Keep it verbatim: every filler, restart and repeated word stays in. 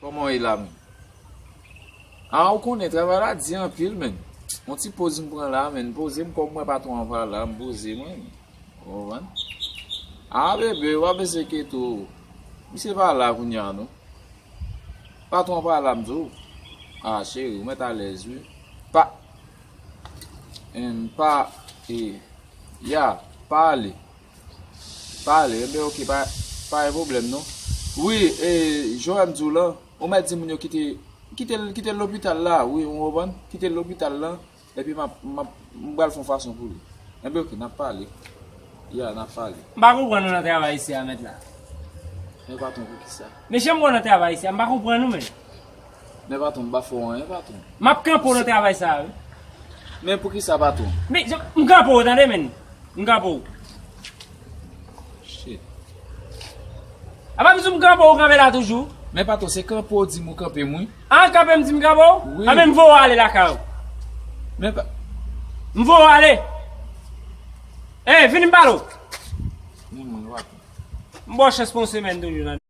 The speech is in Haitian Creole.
Kòman w ye la menm? A, ou konnen, travay la di anpil, menn. Yon ti poz m pran la, menn. Poze m, kòm mwen patwon an pa la, m poze mwen. Ou konprann? A, bebe, w ap enkyete w. Misye pa la kounye a, non. Patwon an pa la, m di w. A, cheri, ou mèt alèz, wi. Pa, em, pa, e, ya, pa ale. Pa ale, enben, oke, pa, pa gen pwoblèm, non. Wi, e, jan m di w lan, ou mèt di moun yo kite, kite l, kite l lopital la, wi, ou konprann? Kite l lopital la, epi m ap, m ap, m pral fè yon fason pou li. Enben, oke, n ap pale. Ya, n ap pale. M pa konprann ou nan travay isi a, mèt la. Men patwon, poukisa? Men jan m wè w nan travay isi a, m pa konprann ou, menn. Men patwon, m pa fè w anyen, patwon. M ap kanpe w nan travay sa a, wi. Men poukisa, patwon? Men, jan, m kanpe w, tande, menn. M kanpe w. Shit. Apa m di w m kanpe w, ou kanpe la toujou? Men patwon, se kanpe w di m ou kanpe m, wi. A, kanpe m di m kanpe w? Wi. A, men m voye w ale lakay ou. Men pa- M voye w ale. E, vini m pale w. Ni moun, patwon. M ba w chans pou yon semèn toujou, tande.